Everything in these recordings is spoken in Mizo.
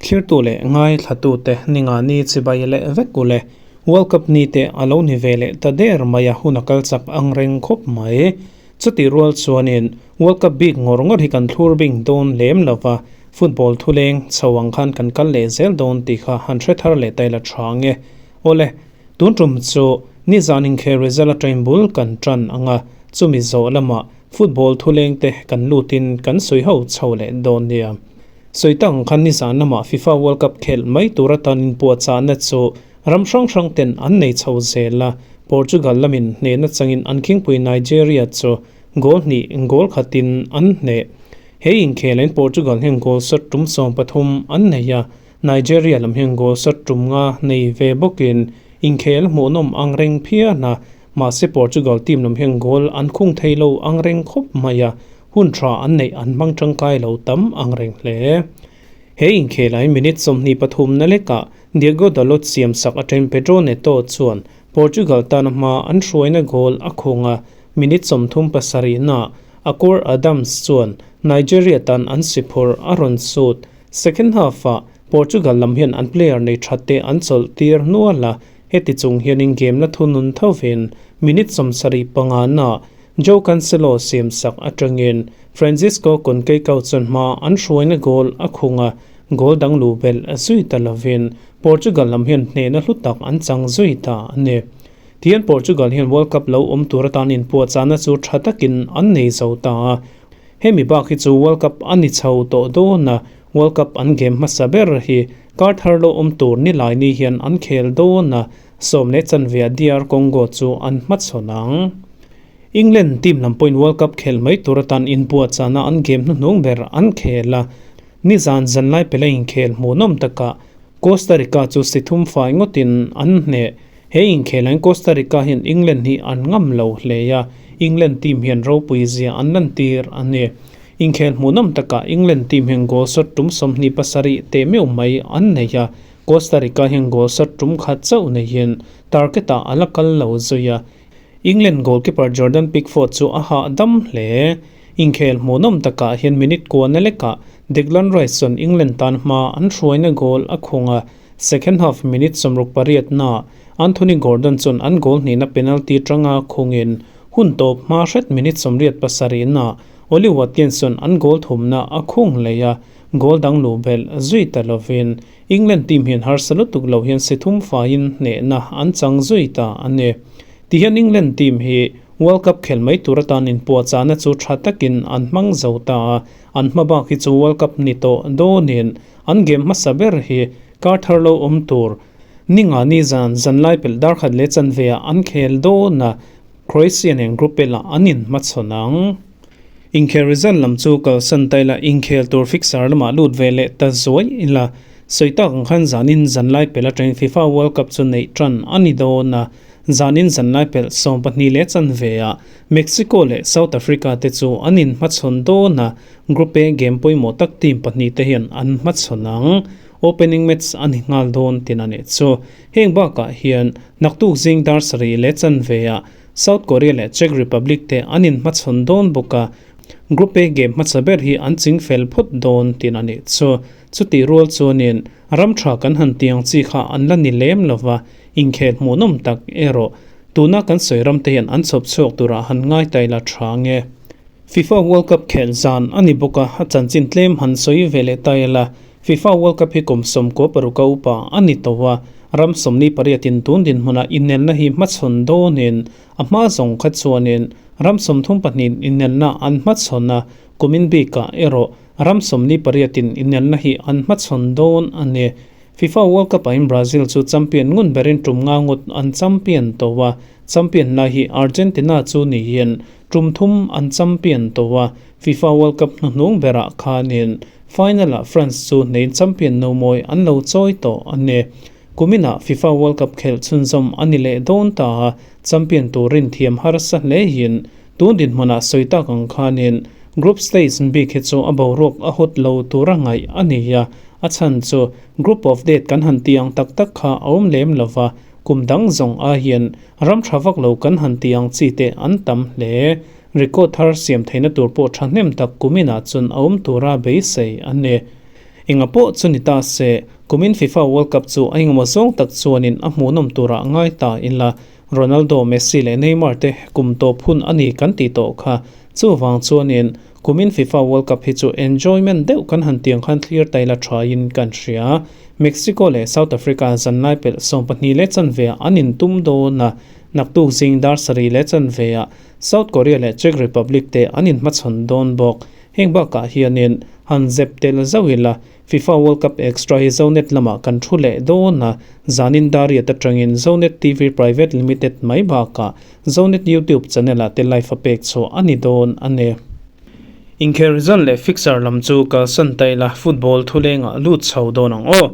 Thlirtu leh ngaithlatute ningani chibai leh vek ule. World Cup ni te a lo ni ve leh ta der mai a, hun a kal chak ang reng khawp mai. Chutih rual chuanin World Cup bik ngawr ngawr hi kan thlur bing dawn lem lo va, football thuleng chho ang khan kan kal leh zel dawn tih kha han hre thar leh ta ila tha nge. Awle, tun tum chu nizan inkhel result atangin bul kan tan ang a, chumi zawh lamah football thuleng te kan lutin kan sawi ho chho leh dawn nia. Sawi tak ang khan nizan lamah FIFA World Cup khelh mai tur atanin puahchahna chu ram hrang hrang ten an nei chho zel a, Portugal lamin hnehna changin an khingpui Nigeria chu goal hnih goal khatin an hneh. He inkhelain Portugal hian goal shot tum 13 an nei a, Nigeria lam hian goal shot tum nga nei ve bawkin inkhel hmuhnawm ang reng phian a, mahse Portugal team lam hian goal an khung thei lo ang reng khawp mai a, Hun tha an neih an hmang tangkai lo tam ang reng hle. He inkhelain minute 23 na lekah Diogo Dalot siam sak atangin Pedro Neto chuan Portugal tana hma an hruaina goal a khung a, minute 37 naah Akor Adams chuan Nigeria tan an siphur a rawn sut. Second half-ah Portugal lam hian an player nei thatte an chawlh tir nual a, heti chung hianin game la thunun thovin minute 75 naah Joe Cancelo siam sak atangin Francisco Conceicao chuan hma an hruaina goal a khung a, goal dang luh belh a zui ta lovin Portugal lam hian hnehna hlu tak an chang zui ta a ni. Tihian Portugal hian World Cup lo awm tur atan inpuahchahna chu tha takin an nei zo ta a, hemi bak hi chu World Cup a ni chho tawh dawn a, World Cup an game hmasa ber hi kar thar lo awm tur nilai ni hian an khel dawn a, sawm leh chanve DR Congo chu an hmachhawn ang. England team lam pawhin World Cup khel mai tur atan inbuatchahna an game hnuhnung ber an khel a, nizan zanlai pela inkhel hmuhnawm takah Costa Rica chu si thum fai ngawtin an hneh. He inkhelain Costa Rica hian England hi an ngam lo hle a, England team hian ropui zia an lantir a ni. Inkhel hmuhnawm takah England team hian goal shot tum 27 teh meuh mai an nei a, Costa Rica hian goal shot tum khat chauh neihin target-ah a la kal lo zui a, England goalkeeper Jordan Pickford chu a hahdam hle. Inkhel hmuhnawm takah hian minute kuana lekah Declan Rice chuan England tan hma an hruaina goal a khung a, second half minute 68 naah Anthony Gordon chuan an goal hnihna penalty tanga khungin hun tawp hma hret minute 87 naah Ollie Watkins chuan an goal thumna a khung leh a, goal dang luh belh zui ta lovin England team hian harsa lutuk lo hian si thum faiin hnehna an chang zui ta a ni. Tihian England team hi World Cup khel mai tur atan inpuahchahna chu tha takin an hmang zo ta a, an hma bak hi chu World Cup ni tawh dawnin an game hmasa ber hi kar thar lo awm tur ninga ni zan zanlai pelh dar khat leh chanve ah an khel dawn a, Croatia nen Group L ah an inhmachhawn ang. Inkhel result lam chu kalsan ta ila, inkhel tur fixer lamah lut ve leh ta zuai ila. Sawi tak ang khan zanin zanlai pelh atangin FIFA World Cup chu neih tan a ni dawn a, zanin zanlai pelh 12 leh chanve ah Mexico leh South Africa te chu an inhmachhawn dawn a, Group A game pawimawh tak team pahnih te hian an hmachhawn ang. Opening match a ni nghal dawn tin a nih chu. Heng bakah hian naktuk zing dar sarih leh chanve ah South Korea leh Czech Republic te an inhmachhawn dawn bawk a, Group A game hmasa ber hi an ching fel phawt dawn tin a nih chu. Chutih rual chuanin ram tha kan han tiang chi kha an la ni lem lo va, inkhel hmuhnawm tak erawh tuna kan sawi ram te hian an chhawp chhuak turah han ngai ta ila tha nge. FIFA World Cup khelh zan a ni bawk a, a chanchin tlem han sawi ve leh ta ila, FIFA World Cup hi kum 16 a upa a ni tawh a, ram 28 in tun dinhmunah inelna hi hmachhawn dawnin a hma zawng kha chuanin ram 32 inelna an hmachhawn a, kumin bikah erawh ram 48 in inelna hi an hmachhawn dawn a ni. FIFA World Cup ah in Brazil chu champion ngun berin tum nga ngawt an champion tawh a, champion lai hi Argentina chu niin tum thum an champion tawh a, FIFA World Cup hnuhnung berah khanin final ah France chu hneiin champion no mawi an lo chawi tawh a ni. Kuminah FIFA World Cup khelh chhunzawm a ni leh dawn ta a, champion turin thiam harsa hle in tun dinhmunah sawi tak ang khanin group stage bik hi chu a boruak a hawt lo tura ngaih a ni a, A chhan chu Group of Death kan han ti ang tak tak kha a awm lem lo va, kum dang zawng ai hian ram tha vak lo kan han ti ang chi te an tam hle. Record thar siam theihna tur pawh thahnem tak kuminah chuan a awm tura beisei a ni. Enga pawh chu ni ta se, kumin FIFA World Cup chu a engemaw zawng tak chuanin a hmuhnawm turah ngai ta ila, Ronaldo, Messi leh Neymar te kum tawp hun a ni kan tih tawh kha. Chuvang chuanin kumin FIFA World Cup hi chu enjoyment deuh kan han tiang khan thlir ta ila thain kan hria. Mexico leh South Africa zanlai pelh 22:15 an intum dawn a, naktuk zing dar 7:15 South Korea leh Czech Republic te an inhmachhawn dawn bawk. Heng bakah hianin han zep tel zauh ila, FIFA World Cup Extra hi Zonet lamah kan thu leh dawn a, zanin dariat atangin Zonet TV Private Limited mai bakah Zonet YouTube channel ah te live a pek chhuah a ni dawn a ni. Inkhel result leh fixture lam chu kalsan ta ila, football thulengah lut chho dawn ang aw.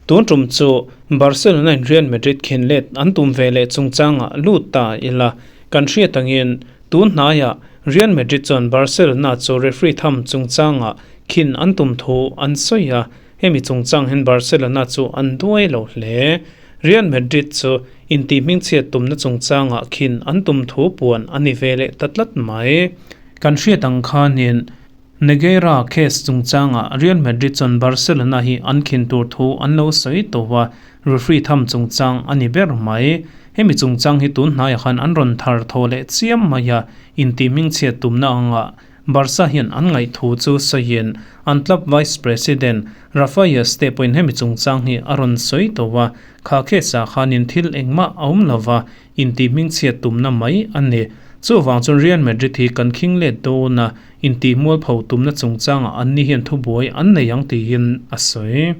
Tun tum chu Barcelona in Real Madrid khin let an tum ve leh chungchangah lut ta ila, kan hriat angin tun hnaiah Real Madrid chuan Barcelona chu referee tham chungchangah khin an tum thu an sawi a, hemi chungchang hian Barcelona chu an duai lo hle. Real Madrid chu intihhmingchhiat tumna chungchangah khin an tum thu puan a ni ve leh ta tlat mai. Kan hriat ang khanin Negreira case chungchangah Real Madrid chuan Barcelona hi an khin tur thu an lo sawi tawh a, referee tham chungchang a ni ber mai. Hemi chungchang hi tun hnaiah khan an rawn thar thaw leh chiam mai a, intihhmingchhiat tumna angah Barca hian an ngaih thu chu sawiin an club vice president Rafael Ste pawhin hemi chungchang hi a rawn sawi tawh a, kha case ah khanin thil engmah a awm lova, intihhmingchhiat tumna mai a ni. Chuvang chuan Real Madrid hi kan khing let dawn a, intihmualpho tumna chungchangah anni hian thubuai an nei ang tiin a sawi.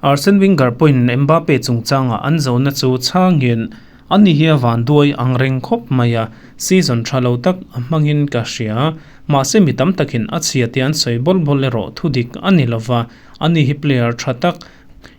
Arsene Wenger pawhin Mbappe chungchangah an zohna chu chhangin, Ani hi a van duai ang reng khawp mai a, season tha lo tak a hmangin ka hria. Mahse mi tam takin a chhia te an sawi bawl bawl erawh thu dik a ni lova, ani hi player tha tak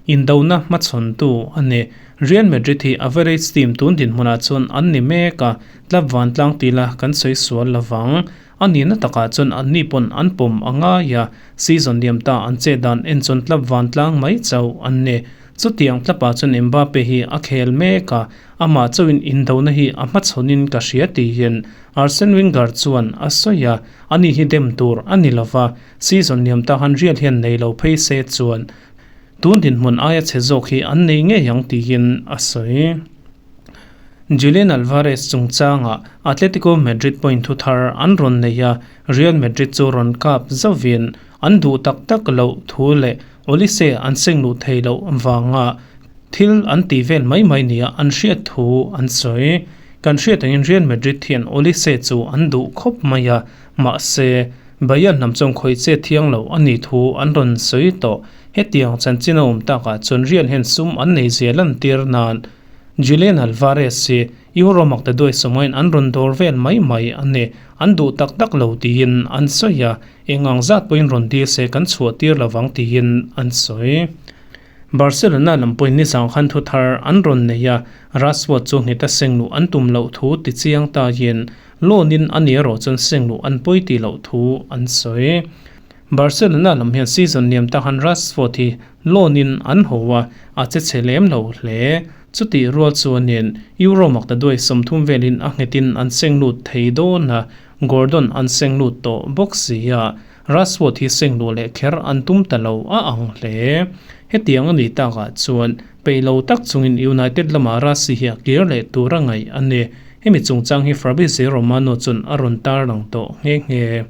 indona hmachhawntu a ni. Real Madrid hi average team tun dinhmunah chuan an ni mek a, club vantlang tila kan sawi sual lovang. A nihna takah chuan anni pawn an pawm a ngai a, season liam ta an chet dan en chuan club vantlang mai chauh an ni. Chutiang tlapah chuan Mbappe hi a khel mek a, amah chauhin indona hi a hmachhawnin ka hria tiin Arsene Wenger chuan a sawi a, ani hi dem tur a ni lova, season liam ta han Real hian nei lo phei se chuan tun dinhmun aia chhe zawk hi an nei ngei ang tiin a sawi. Julian Alvarez chungchangah Atletico Madrid point thu thar an rawn nei a, Real Madrid chu rawn kap zauhin an duh tak tak loh thu leh Olise an seng luh thei loh vanga thil an tih vel mai mai nia an hriat thu an sawi. Kan hriat angin Real Madrid hian Olise chu an duh khawp mai a, mahse Bayern lam chuan khawih che thiang lo a nih thu an rawn sawi tawh. Hetiang chanchin a awm takah chuan Real hian sum an nei zia lantir nan Julian Alvarez hi Euro makta duai sawmain an rawn dawr vel mai mai a ni. An duh tak tak lo tiin an sawi a, eng ang zat pawhin rawn dil se kan chhuah tir lo vang tiin an sawi. Barcelona lam pawhin nizang khan thu thar an rawn nei a, Rashford chu ngheta seng luh an tum loh thu ti chiang tain loan in a ni erawh chuan seng luh an pawi tih loh thu an sawi. Barcelona lam hian season liam ta khan Rashford hi loan in an ho a, a che chhe lem lo hle. Chutih rual chuanin Euro makta duai 30 velin a nghetin an seng lut thei dawn a, Gordon an seng lut tawh bawk si a, Rashford hi seng luh leh kher an tum ta lo a ang hle. Hetiang a nih takah chuan peih lo tak chungin United lamah Rashie hi a kir leh tur a ngaih a ni. Hemi chungchang hi Fabrizio Romano chuan a rawn tarlang tawh nghe nghe.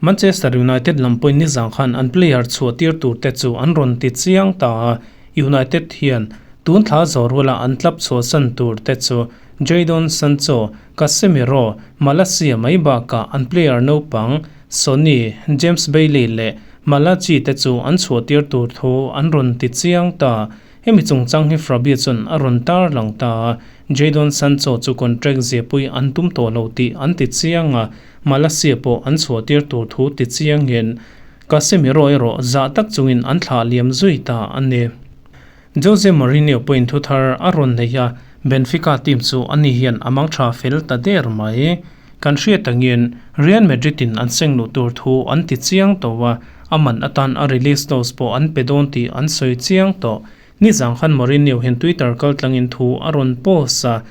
Manchester United lam pawhin nizang khan an player chhuah tir tur te chu an rawn ti chiang ta a, United hian tun thla zawh ruala an club chhuahsan tur te chu Jadon Sancho, Casemiro, Malacia mai bakah an player naupang Sonny, James Bailey leh Malachi te chu an chhuah tir tur thu an rawn ti chiang ta. Hemi chungchang hi Fabio chuan a rawn tar lang ta a, Jadon Sancho chu contract ziahpui an tum tawh lo tih an ti chiang a, Malacia pawh an chhuah tir tur thu ti chiangin Casemiro erawh zah tak chungin an thlah liam zui ta a ni. Jose Mourinho pawhin thu thar a rawn nei a, Benfica team chu ani hian a mang tha fel ta der mai. Kan hriat angin Real Madrid in an seng luh tur thu an ti chiang tawh a, a man atan a release clause pawh an pe dawn tih an sawi chiang tawh. Nizang khan Mourinho hian Twitter kaltlangin thu a rawn post a,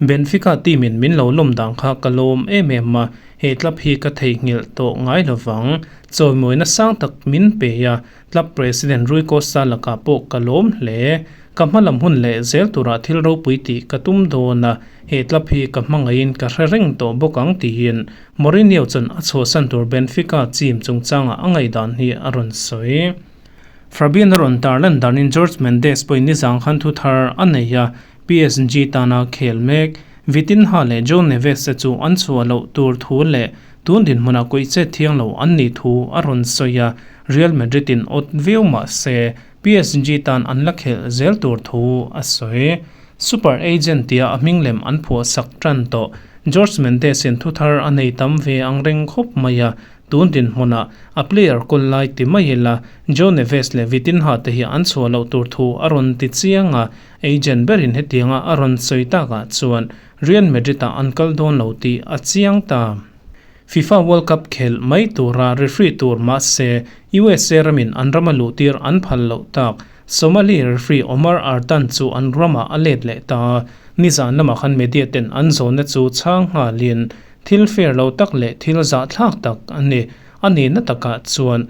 Benfica team in min lo lawm dan kha ka lawm em em a, He club hi ka theihnghilh tawh ngai lovang. Chawimawina sang tak min pe a, club president Rui Costa lakah pawh ka lawm hle. Ka hmalam hun leh zel turah thil ropui tih ka tum dawn a, he club hi ka hmangaihin ka hre reng tawh bawk ang tiin Mourinho chuan a chhuahsan tur Benfica team chungchangah a ngaihdan hi a rawn sawi. Fabian a rawn tarlan danin Jorge Mendes pawhin nizang khan thu thar a nei a, PSG tana khel mek Vitinha leh Joe Neves te chu an chhuah loh tur thu leh tun dinhmunah kuih chet thiang lo an nih thu a rawn sawi a, Real Madrid in awt viau mah se PSG tan an la khelh zel tur thu a sawi. Super agent tia a hming lem an phuah sak tan tawh Jorge Mendes in thu thar a nei tam ve ang reng khawp mai a, Tun dinhmunah a player kawl lai ti mai ila Joe Neves leh Vitinha te hi an chhuah loh tur thu a rawn ti chiang a, agent berin hetianga a rawn sawi takah chuan Real Madrid-ah an kal dawn lo tih a chiang ta. FIFA World Cup khelh mai tura referee tur mahse USA ramin an rama luhtir an phal loh tak Somali referee Omar Artan chu an ramah a let leh ta. Nizan lamah khan media ten an zawnna chu chhang nghalin Thil fair lo tak leh thil zahthlak tak a ni. A nihna takah chuan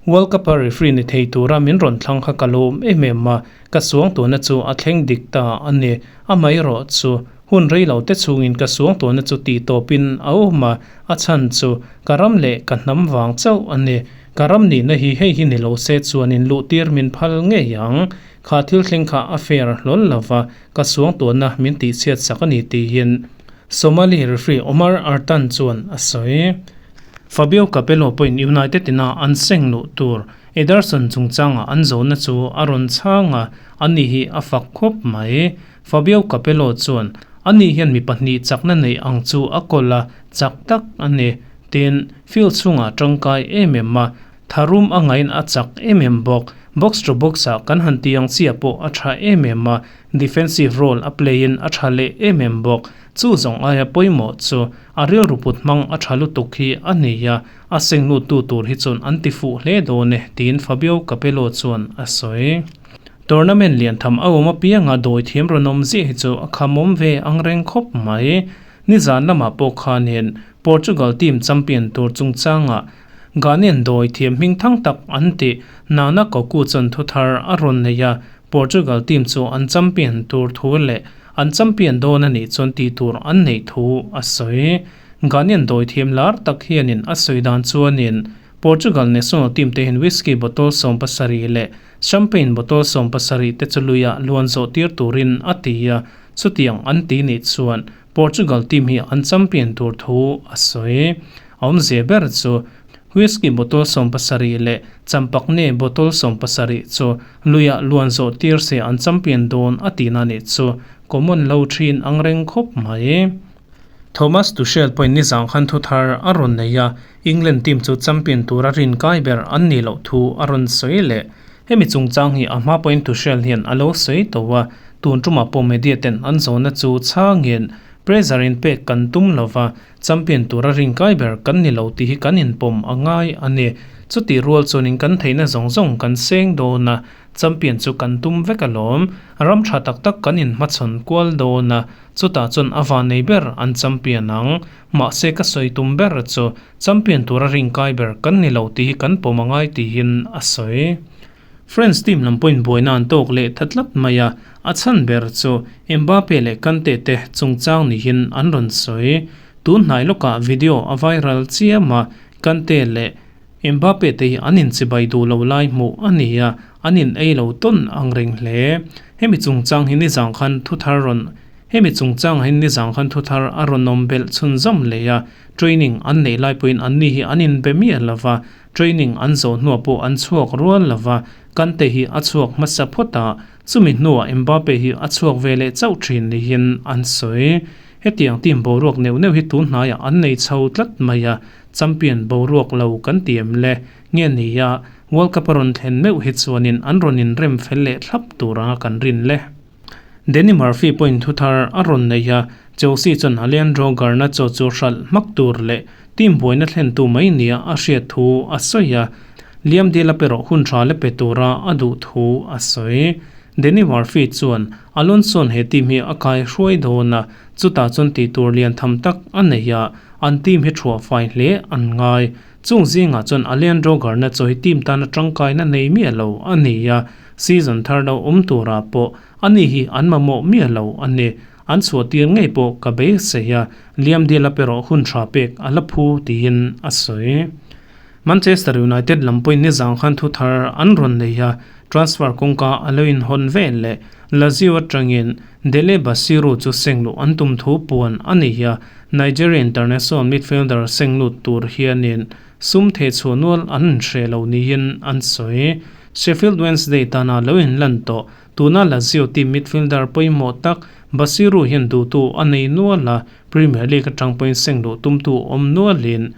World Cup a referee ni thei tura min rawn thlang kha ka lawm em em a, ka suangtuahna chu a thleng dik ta a ni. Amaherawh chu hun rei lo te chhungin ka suangtuahna chu tih tawpin a awm a, a chhan chu ka ram leh ka hnam vang chauh a ni. Ka ram nihna hi hei hi ni lo se chuanin luhtir min phal ngei ang. Kha thil thleng kha a fair hlawl lo va, ka suangtuahna min tihchhiat sak a ni tiin Somali referee Omar Artan chuan a sawi. Fabio Capello pawhin United ina an seng luh tur Ederson chungchanga an zawhna chu a rawn chhang a, ani hi a fak khawp mai. Fabio Capello chuan, Ani hian mi pahnih chakna neih ang chu a kawl a, chak tak a ni. Tin, field chhungah tangkai em em a, Tharum a ngain a chak em em bawk. Box to box ah kan han ti ang chiah pawh a tha em em a, defensive role a play in a tha leh em em bawk. Chu zawng aia pawimawh chu a rilru put hmang a tha lutuk hi a nei a, a seng lut tu tur hi chuan an ti fuh hle dawn e, tiin Fabio Capello chuan a sawi. Tournament lian tham a awm apianga dawi thiam rawn awm ziah hi chu a khamawm ve ang reng khawp mai. Nizan lamah pawh khanin Portugal team champion tur chungchangah Ghanaian dawi thiam hming thang tak an tih Nana Koku chuan thu thar a rawn nei a, Portugal team chu an champion tur thu leh an champion dawn a nih chuan tih tur an neih thu a sawi. Ghanaian dawi thiam lar tak hianin a sawi dan chuanin Portugal national team te hian whisky bottle 70 leh champagne bottle 70 te chu luiah luan zawh tir turin a ti a, chutiang an ti nih chuan Portugal team hi an champion tur thu a sawi. A awmzia ber chu Whisky bottle 70 leh Champakne bottle 70 chu luiah luan zawh tir se an champion dawn a tihna nih chu common lo thin ang reng khawp mai. Thomas Tuchel pawhin nizang khan thu thar a rawn nei a, England team chu champion tura rin kai ber an nih loh thu a rawn sawi leh. Hemi chungchang hi a hma pawhin Tuchel hian a lo sawi tawh a, tun tumah pawh media ten an zawhna chu chhangin pressure in pek kan tum lova, Champion tura rinkai ber kan ni lo tih hi kan inpawm a ngai a ni. Chutih rual chuanin kan theihna zawng zawng kan seng dawn a, champion chu kan tum vek alawm. Ram tha tak tak kan inhmachhawn kual dawn a, chutah chuan a vanei ber an champion ang. Mahse ka sawi tum ber chu champion tura rinkai ber kan ni lo tih hi kan pawm a ngai tiin a sawi. France team lam pawhin buaina an tawk leh ta tlat mai a, a chhan ber chu Mbappe leh Kante te chungchang nihin an rawn sawi. Tun hnai lawkah video a viral chiam a, Kante leh Mbappe te hi an inchibai duh lo lai hmuh a ni a, an in ei lo tawn ang reng hle. Hemi chungchang hi nizang khan thu thar rawn Hemi chungchang ah hian nizang khan thu thar a rawn awm belh chhunzawm leh a, training an neih lai pawhin anni hi an inbe miah lova, Training an zawh hnuah pawh an chhuak rual lo va, Kante hi a chhuak hmasa phawt a, chumi hnuah Mbappe hi a chhuak ve leh chauh thin niin an sawi. Hetiang team boruak neuh neuh hi tun hnaiah an nei chho tlat mai a, champion boruak lo kan ti em le? Nge ni a, World Cup a rawn thlen meuh hi chuanin an rawn inrem fel leh thlap tur anga kan rin le. Danny Murphy pawhin thuthar a rawn nei a, Chelsea chuan Alejandro Garnacho chu hralh hmak tur leh team buaina thlentu mai nia a hriat thu a sawi a, Liam Delap erawh hun tha la pe tura a duh thu a sawi. Danny Murphy chuan Alonso-a'n he team hi a kai hruai dawn a, chutah chuan tih tur lian tham tak a nei a, an team hi thuah fai hle an ngai. Chung zingah chuan Alejandro Garnacho hi team tana tangkaina nei miah lo a ni a, season thar lo awm turah pawh ani hi an mamawh miah lo a ni. An chhuah tir ngei pawh ka beisei a, Liam Delap erawh hun tha pek a la phu tiin a sawi. Manchester United lam pawhin nizang khan thu thar an rawn nei a, transfer kawngka a lo inhawn vel leh Lazio atangin Dele Bashiru chu seng luh an tum thu puan a ni a, Nigeria international midfielder seng lut tur hianin sum thehchhuah nual an inhreh lo niin an sawi. Sheffield Wednesday tana lo inlan tawh tuna Lazio team midfielder pawimawh tak Bashiru hian duhtu a nei nual a, Premier League atang pawhin seng luh tumtu awm nualin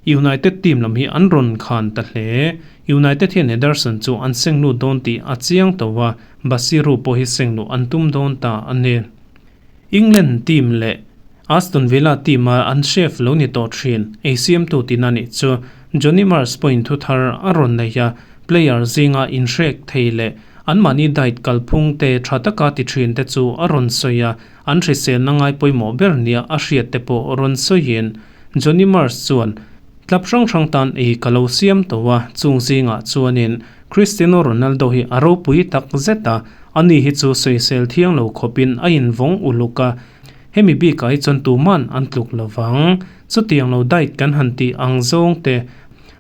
United team lam hi an rawn khan ta hle. United hian Ederson chu an seng lut dawn tih a chiang tawh a, Basiru pawh hi seng luh an tum dawn ta a ni. England team leh Aston Villa team a an chef lo ni tawh thin ei siamtu tina nih chu Johnny Mars pawhin thu thar a rawn nei a, player zinga inhrek thei leh anmahni diet kalphung te tha taka ti thin te chu a rawn sawi a, an hriselna ngai pawimawh ber nia a hriat te pawh rawn sawiin Johnny Mars chuan, Club hrang hrang tan ei ka lo siam tawh a, chung zingah chuanin Cristiano Ronaldo hi a ropui tak zet a, ani hi chu sawisel thiang lo khawpin a invawng uluk a, hemi bikah hi chuan tuman an tluk lo vang. Chutiang lo diet kan han tih ang zawng te,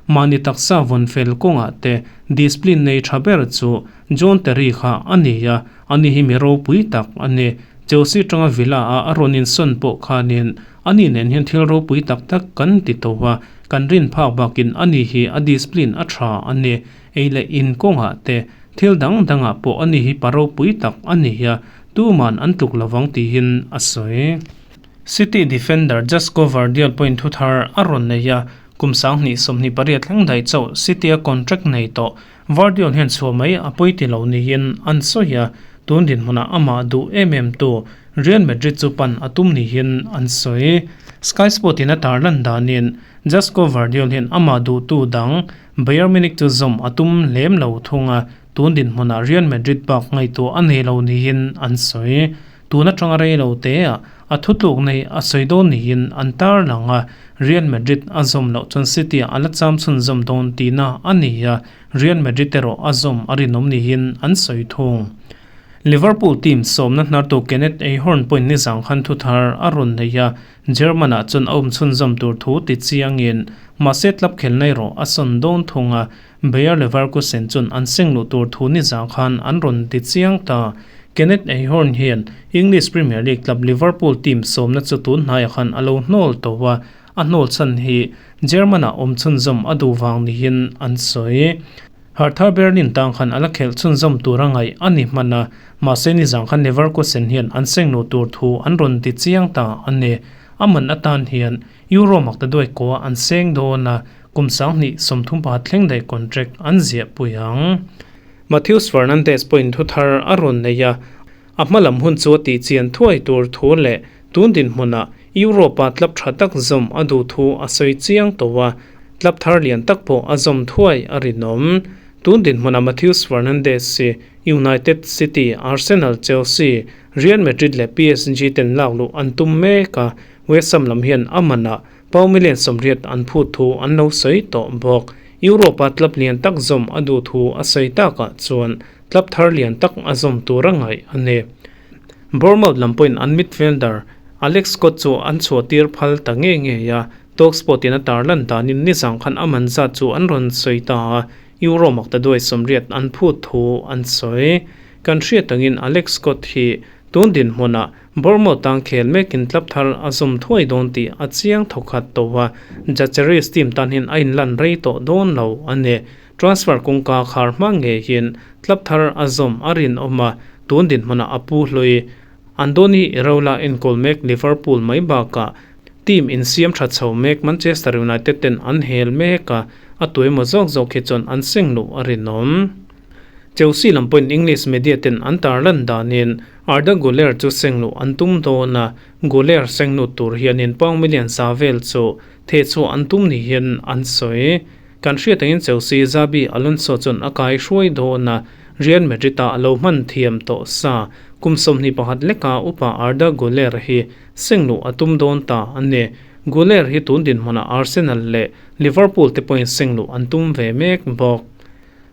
mahni taksa vawn fel kawngah te discipline nei tha ber chu John Terry kha a ni a, ani hi mi ropui tak a ni. Chelsea tanga Villa a a rawn insawn pawh khanin Ani nen hian thil ropui tak tak kan ti tawh a, kan rin phak bakin ani hi a discipline a tha a ni. Ei leh in kawngah te, thil dang dangah pawh ani hi pa ropui tak a ni a, tuman an tluk lovang tiin a sawi. City defender Josko Gvardiol pawhin thu thar a rawn nei a, kum 2028 thleng daih chauh City-a contract nei tawh Gvardiol hian chhuah mai a pawi ti lo niin an sawi a, tun dinhmunah amah duh em em tu Real Madrid chu pan a tum niin an sawi. Sky Sport in a tarlan danin Josko Gvardiol hian amah duhtu dang Bayern Munich chu zawm a tum lem lo thung a, tun dinhmunah Real Madrid bak ngaihtuah a nei lo niin an sawi. Tun atanga rei lo teah a thutluk nei a sawi dawn niin an tarlang a, Real Madrid a zawm loh chuan City-ah a la cham chhunzawm dawn tihna a ni a, Real Madrid erawh a zawm a rinawm niin an sawi thung. Liverpool team sawmna hnartu Kenneth Eihorn pawhin nizang khan thu thar a rawn nei a, German-ah chuan a awm chhunzawm tur thu ti chiangin mahse club khelna erawh a sawn dawn thung a, Bayer Leverkusen chuan an seng luh tur thu nizang khan an rawn ti chiang ta. Kenneth Eihorn hian English Premier League club Liverpool team sawmna chu tun hnaiah khan a lo hnawl tawh a, a hnawl chhan hi German-ah awm chhunzawm a duh vang niin an sawi. Hertha Berlin tang khan a la khelh chhunzawm tur a ngaih a ni hman a, mahse nizang khan Leverkusen hian an seng luh tur thu an rawn ti chiang ta a ni. A man atan hian Euro maktaduai kaw an seng dawn a, kum 2030 thleng daih contract an ziah pui ang. Matheus Fernandes pawhin thu thar a rawn nei a, a hma lam hun chu a tih chian thuai tur thu leh tun dinhmunah Europe-a club tha tak zawm a duh thu a sawi chiang tawh a, club thar lian tak pawh a zawm thuai a rinawm. Tun dinhmunah Matheus Fernandes hi United, City, Arsenal, Chelsea, Real Madrid leh PSG ten lak luh an tum mek a, West Ham lam hian a manah Pau million 80 an phut thu an lo sawi tawh bawk. Europe-a club lian tak zawm a duh thu a sawi takah chuan club thar lian tak a zawm tur a ngaih a ni. Bournemouth lam pawhin an midfielder Alex Scott chu an chhuah tir phal ta ngei ngei a, Talksport in a tarlan danin nizang khan a man zat chu an rawn sawi ta a, Euro maktaduai 80 an phut thu an sawi. Kan hriat angin Alex Scott hi Tun dinhmunah Bournemouth tang khel mekin club thar a zawm thuai dawn tih a chiang thawkhat tawh a, Jaceres team tan hian a inlan rei tawh dawn lo a ni. Transfer kawngka khar hma ngeihin club thar a zawm a rinawm a, tun dinhmunah a pu hlui. Andoni Iraola enkawl mek Liverpool mai bakah team insiam tha chho mek Manchester United ten an hel mek a, a tuemaw zawk zawk hi chuan an seng luh a rinawm. Chelsea lam pawhin English media ten an tarlan danin Arda Guler chu sengluh an tum dawn a, Guler senglut tur hianin pound million za vel chu thehchhuah an tum niin an sawi. Kan hriat angin Chelsea Xabi Alonso chuan a kai hruai dawn a, Real Madrid-ah a lo hman thiam tawh sa. Kum 21 leka upa Arda Guler hi sengluh a tum dawn ta a ni. Guler hi tun dinhmunah Arsenal leh Liverpool te pawhin sengluh an tum ve mek bawk.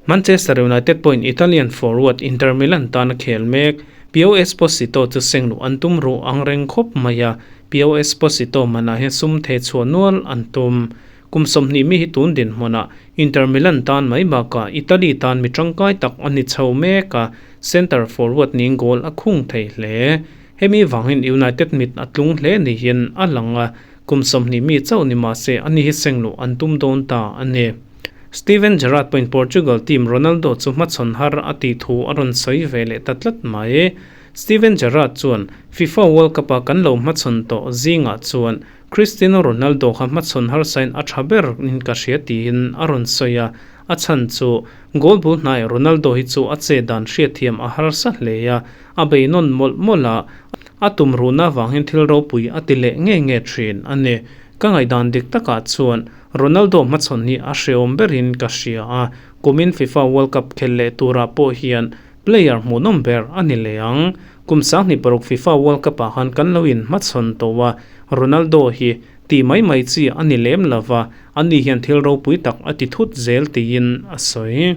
Manchester United pawhin Italian forward Inter Milan tana khel mek Pio Esposito chu sengluh an tum ruh ang reng khawp mai a, Pio Esposito manah hian sum thei chhuah nual an tum. Kum 20 mi hi tun dinhmunah Inter Milan tan mai bakah Italy tan mi tangkai tak a ni chho mek a, centre forward niin goal a khung thei hle. Hemi vangin United mit a tlung hle niin a lang a, kum 20 mi chauh ni mah se ani hi sengluh an tum dawn ta a ni. Steven Gerrard pawhin Portugal team Ronaldo chu hmachhawn har a tih thu a rawn sawi ve leh ta tlat mai. Steven Gerrard chuan, FIFA World Cup-a kan lo hmachhawn tawh zingah chuan Cristiano Ronaldo kha hmachhawn harsain a tha ber in ka hria tiin a rawn sawi a, a chhan chu goal bul hnai Ronaldo hi chu a che dan hriatthiam a harsa hle a, a bei nawn mawlh mawlh a, a tum ruhna avangin thil ropui a ti leh nge nge thin a ni. Ka ngaihdan dik takah chuan Ronaldo hmachhawn hi a hreawm berin ka hria a, kumin FIFA World Cup khel leh turah pawh hian player hmuhnawm ber a ni leh ang. Kum 2006 FIFA World Cup-ah khan kan lo in hmachhawn tawh a, Ronaldo hi tih mai mai chi a ni lem lova, ani hian thil ropui tak a ti thut zel tiin a sawi.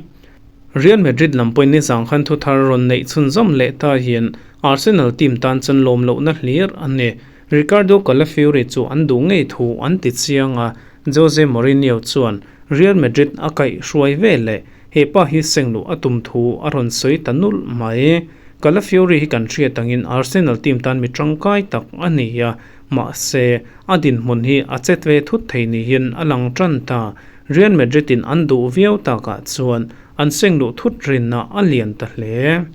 Real Madrid lam pawhin nizang khan thuthar rawn neih chhunzawm leh ta hian Arsenal team tan chuan lawm lohna hlir a ni. Riccardo Calafiori chu an duh ngei thu an ti chiang a, Jose Mourinho chuan Real Madrid a kaih hruai ve leh he pa hi sengluh a tum thu a rawn sawi ta nulh mai. Calafiori hi kan hriat angin Arsenal team tan mi tangkai tak a ni a, mahse a dinhmun hi a chet ve thut thei niin a lang tan ta. Real Madrid in an duh viau takah chuan an sengluh thut rinna a lian ta hle.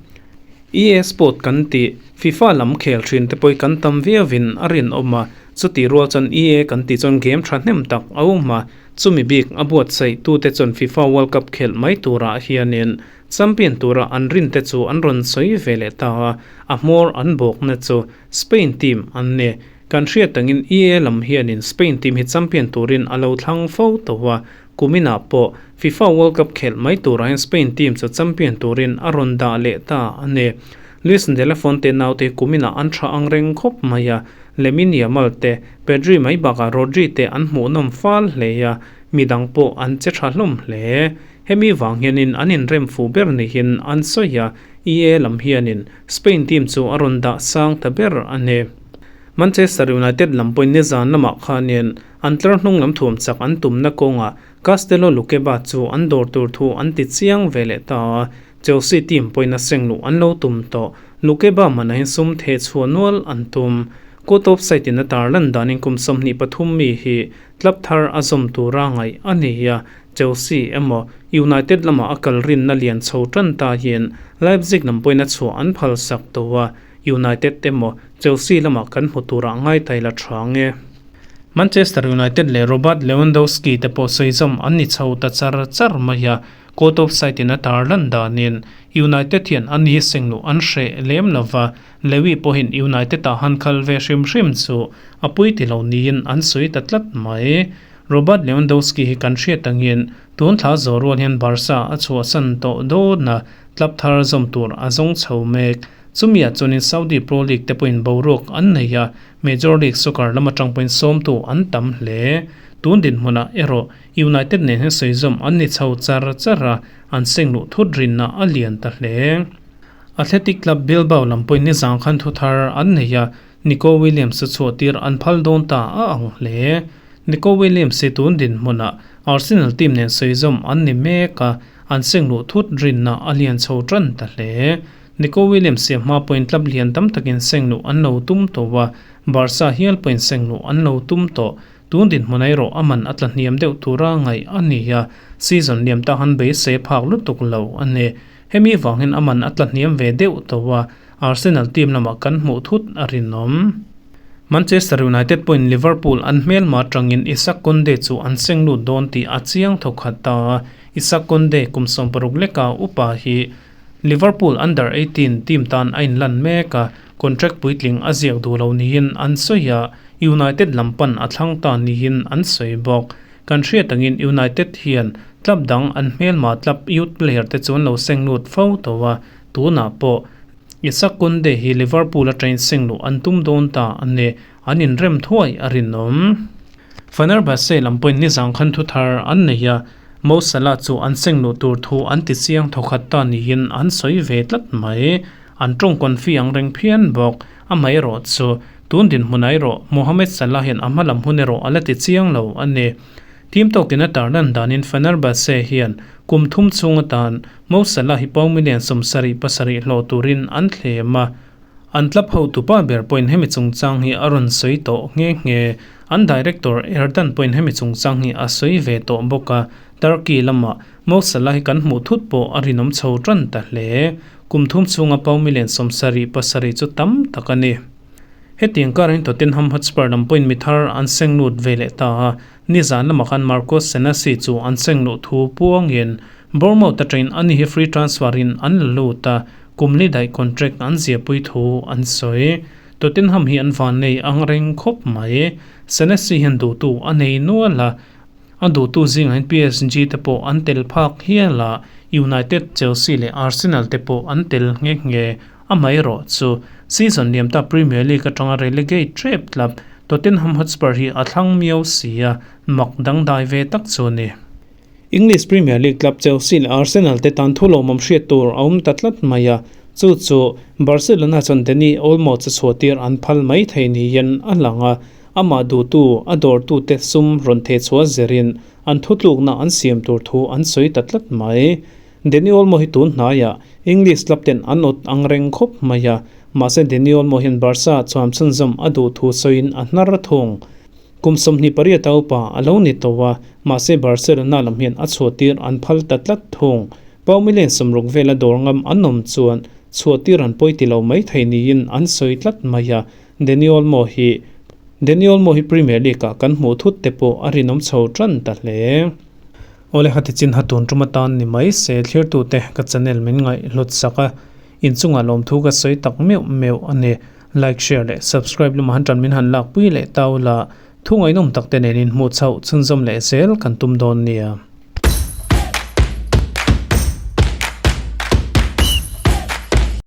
EA Sport kan tih, FIFA lam khel thin te pawh hi kan tam viauin a rinawm a, chutih rual chuan EA kan tih chuan game thahnem tak a awm a, chumi bik a buatsaih tute chuan FIFA World Cup khelh mai turah hianin champion tura an rin te chu an rawn sawi ve leh ta a, a hmawr an bawkna chu Spain team an ni. Kan hriat tangin EA lam hianin Spain team hi champion turin a lo thlang fo tawh a, Kuminah pawh FIFA World Cup khelh mai turah hian Spain team chu champion turin a rawn dah leh ta a ni. Luis de la Fuente naute hi kuminah an tha ang reng khawp mai a, Lamine Yamal te, Pedri mai bakah Rodri te an hmuhnawm fal hle a, midang pawh an che tha hlawm hle. Hemi vang hianin an inrem fuh ber nihin an sawi a, EA lam hianin Spain team chu a rawn dah sang ta ber a ni. Manchester United lam pawhin nizan lamah khanin An tlar hnung lam thuam chak an tumna kawngah Castello Lukeba chu an dawr tur thu an ti chiang ve leh ta a, Chelsea team pawhin a seng luh an lo tum tawh. Lukeba manahin sum theh chhuah nual an tum. Court of Sight in a tar lan danin kum 23 mi hi club thar a zawm tura ngaih a ni a, Chelsea emaw United lamah a kal rinna lian chho tan ta hian Leipzig lam pawhin a chhuah an phalsak tawh a, United emaw Chelsea lamah kan hmu turah ngaitai la tha nge. Manchester United leh Robert Lewandowski te pawh sawi zawm an ni chho ta char char mai a, court of sight in a tar lan danin United hian an hi sengluh an hreh lem lova, Lewy pawhin United ah han khal ve hrim hrim chu a pui ti lo niin an sawi ta tlat mai. Robert Lewandowski hi kan hriat angin tun thla zawh rual hian Barca a chhuahsan tawh dawn a, club thar zawm tur a zawng chho mek. Chumiah chuanin Saudi Pro League te pawhin boruak an nei a, Major League Soccer lam atang pawhin sawmtu an tam hle. Tun dinhmunah erawh United nen hian sawi zawm an ni chho char char a, an seng luh thut rinna a lian ta hle. Athletic Club Bilbao lam pawhin nizang khan thu thar an nei a, Nico Williams chu chhuah tir an phal dawn ta a ang hle. Nico Williams hi tun dinhmunah Arsenal team nen sawi zawm an ni mek a, an seng luh thut rinna a lian chho tan ta hle. Nico Williams hi a hma pawhin club lian tam takin seng luh an lo tum tawh a, Barca hial pawhin seng luh an lo tum tawh. Tun dinhmun erawh a man a tla hniam deuh tura ngaih a ni a, season liam ta han beisei phak lutuk lo a ni. Hemi vangin a man a tla hniam ve deuh tawh a, Arsenal team lamah kan hmuh thut a rinawm. Manchester United pawhin Liverpool an hmelma atangin Isak Kounde chu an seng lut dawn tih a chiang thawkhat ta a, Isak Kounde kum 60 leka upa hi Liverpool Under 18 team tan a inlan mek a, contract puitling a ziak duh lo niin an sawi a, United lam pan a thlang ta niin an sawi bawk. Kan hriat angin United hian club dang an hmelma club youth player te chu an lo seng lut fo tawh a, tunah pawh Isak Kounde hi Liverpool atangin seng luh an tum dawn ta a ni. An inrem thuai a rinawm. Fenerbahce lam pawhin nizang khan thu thar an nei a, Mo Salah chu an seng luh tur thu an ti chiang thawkhat ta niin an sawi ve tlat mai. An tawng confi ang reng phian bawk. Amaherawh chu, tun dinhmunah erawh Mohamed Salah hian a hma lam hun erawh a la ti chiang lo a ni. Team tawkin a tarlan danin Fenerbahce hian kum thum chhung atan Mo Salah hi pound million 77 hlawh turin an thlem a. An club hotupa ber pawhin hemi chungchang hi a rawn sawi tawh nghe nghe. An director Erdan pawhin hemi chungchang hi a sawi ve tawh bawk a, Turkey lamah Mo Salah hi kan hmuh thut pawh a rinawm chho tan ta hle. Kum thum chhunga pound million 77 chu tam tak a ni. Hetiang karin Tottenham Hotspur lam pawhin mi thar an seng lut ve leh ta a, nizan lamah khan Marcos Senesi chu an seng luh thu puangin Bournemouth atangin ani hi free transfer in an la lut a, Kum li daih contract an ziahpui thu an sawi. Tottenham hi an van nei ang reng khawp mai. Senesi hian duhtu a nei nual a, a duhtu zingah hian PSG te pawh an tel phak hial a, United, Chelsea leh Arsenal te pawh an tel nghe nghe. Amaherawh chu, season liam ta Premier League atanga relegate tep club Tottenham Hotspur hi a thlang miau si a, mak dangdai ve tak chu a ni. English Premier League club Chelsea leh Arsenal te tan thu lawmawm hriat tur a awm ta tlat mai a, chu chu Barcelona chuan Dani Olmo chu chhuahtir an phal mai thei niin a lang a, amah duhtu a dawrtute sum rawn theh chhuah zirin an thutlukna an siam tur thu an sawi ta tlat mai. Dani Olmo hi tun hnaiah English club ten an awt ang reng khawp mai a, mahse Dani Olmo hian Barca chuam chhunzawm a duh thu sawiin a hnar thung. Kum 28 a upa a lo ni tawh a, mahse Barcelona lam hian a chhuahtir an phal ta tlat thung. Pau million 60 vela dawr ngam an awm chuan chhuahtir an pawi ti lo mai thei niin an sawi tlat mai a, Dani Olmo hi Dani Olmo hi Premier League ah kan hmuh thut te pawh a rinawm chho tan ta hle. Awle hati chin ha tun tum atan ni mai se thlirtute ka channel min ngaih hlut sak a, inchungah lawmthu ka sawi tak meuh meuh a ni. Like, share leh subscribe lamah han tan min han lakpui leh tau la, thu ngaihnawm tak te nen in hmuh chhoh chhunzawm leh zel kan tum dawn nia.